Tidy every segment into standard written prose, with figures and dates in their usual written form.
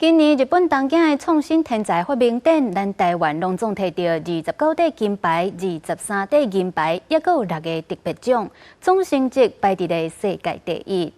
今年日本東京的創新天才發明展，咱台灣攏總提著29塊金牌、23塊銀牌，抑閣有六个特別獎，總成績排佇咧世界第一。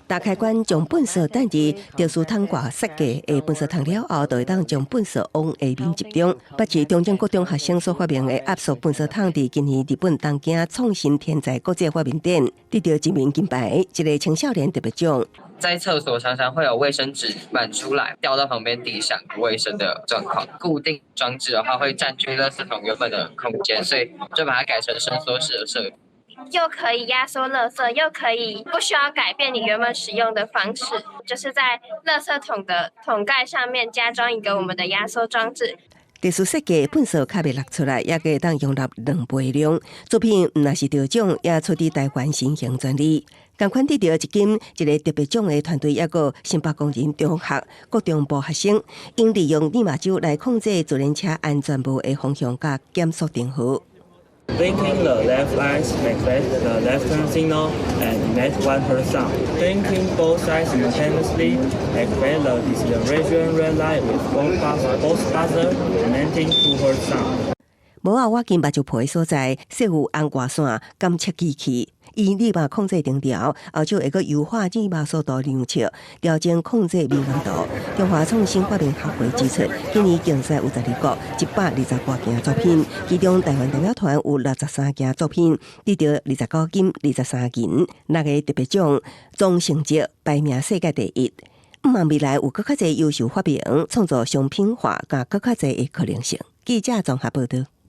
打開關將糞埽擲佇特殊桶蓋設計的糞埽桶了後，就會當將糞埽往下面集中。北市中正國中學生所發明的壓縮糞埽桶，佇今年日本東京創新天才國際發明展得著一面金牌，一个青少年特別獎。在廁所常常會有衛生紙滿出來，掉到旁邊地上不衛生的狀況。固定裝置的話會佔據垃圾桶原本的空間，所以就把它改成伸縮式的設計。又可以壓縮垃圾，又可以不需要改變你原本使用的方式，就是在垃圾桶的桶蓋上面加裝一個我們的壓縮裝置。特殊設計糞埽較袂落出來，也會當容納2倍量。作品毋但是得獎，也取得台灣新型專利。仝款得著一金一个特別獎的團隊，抑閣新北工人中學國中部學生，𪜶利用苎麻糭來控制自輪車安全帽的方向佮減速燈號。 Blinking the left light activates the left turn signal and emit 1 hertz sound. Blinking both lights simultaneously activate the deceleration red light with both buzzer emitting 2 hertz sound. 帽仔倚近目睭皮的所在，設有紅外線監測機器，伊立馬控制燈條，後就會閣優化苎麻速度量測，調整控制敏感度。中華創新發明學會指出，今年競賽有十二國120多件作品，其中台灣代表團有63件作品，得著29金、23銀，六个特別獎，總成績排名世界第一。向望未來有閣較濟優秀發明，創造商品化，佮閣較濟的可能性。記者綜合報導。